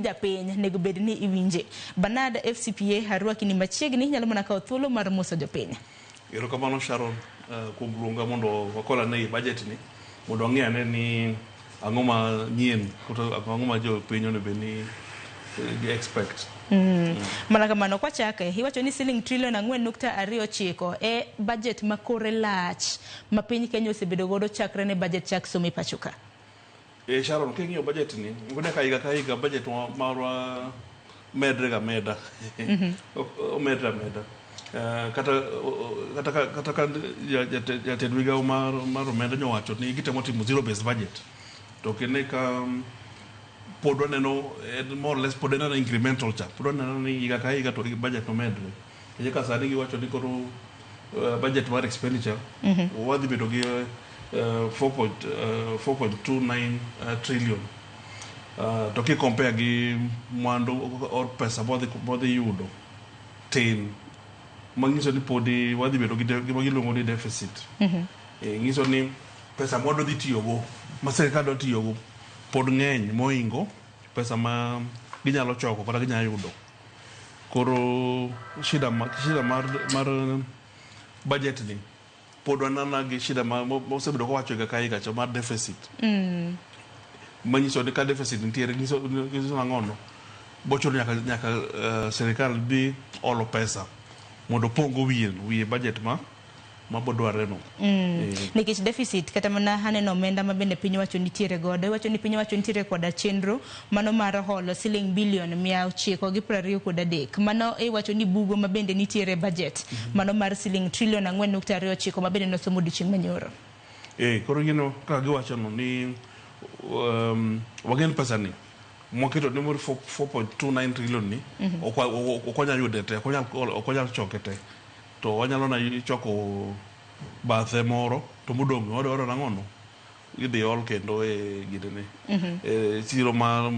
Japiny nego bed ni iwinje. Bernard FCPA arwaki ni machiegni nyalo mana kawo thuolo mar moso jopiny. Erokamano Sharon kuom luonga mondo wakol ane e budget ni mondo wang'i ane ni ang'o ma nyien kata ang'o ma jopiny onego bed ni gi expect. Mana kamano kwachake iwacho ni siling trilion 4.29 e budget ma kore lach ma piny Kenya osebedo godo chakre ne budget chak somo e pacho ka. Eh, Sharon, king'iyo budget ni, ngone ka higa ka higa budget marwa medre ga meda. Omedre ameda. Kata ka jatend migawo mar omenda nyowacho ni gitemo timo zero based budget. To kine ka pod waneno en more or less pod en ana incremental cha. Pod waneno ni higa ka higa to budget nomedre. Nikech ka sani giwacho ni koro budget mar expenditure wadhi bedo gi 4.29 trillion. To ki compare gi mwandu or pesa mwadhi yudo tin manyiso ni podi wadhi bedo gi gima giluongo ni deficit. Nyiso ni pesa mwadwa dhi tiyogo ma sirikal dwa tiyogo pod ng'eny moingo pesa ma ginyalo choko kata ginyalo yudo. Koro shida mar budget ni pod wanana gi shida ma mosebedo kowacho higa ka higa cha mar deficit. Manyiso ni ka deficit nitiere nyiso ang'ono bochuno nyaka sirikal dhi olo pesa mondo opong go wiye budget ma bodwarre no. Nikech deficit kata mana aneno omenda ma bende piny owacho nitiere godo iwacho ni piny owacho nitiere koda chenro mano mar holo siling bilion 923 mano iwacho ni bugo ma bende nitiere e budget mano mar siling trilion 4.29 ma bende nosomo odiochieng' manyoro. Koro gino kaka giwacho no ni wagen pesa ni mwaketo ni mar 4.29 trillion ni ok wanyal yude te, ok wanyal choke te, to wanyalo na choko bathe moro to modong' wadwaro nang'ono idhi ol kendo e ginene e chiro mar.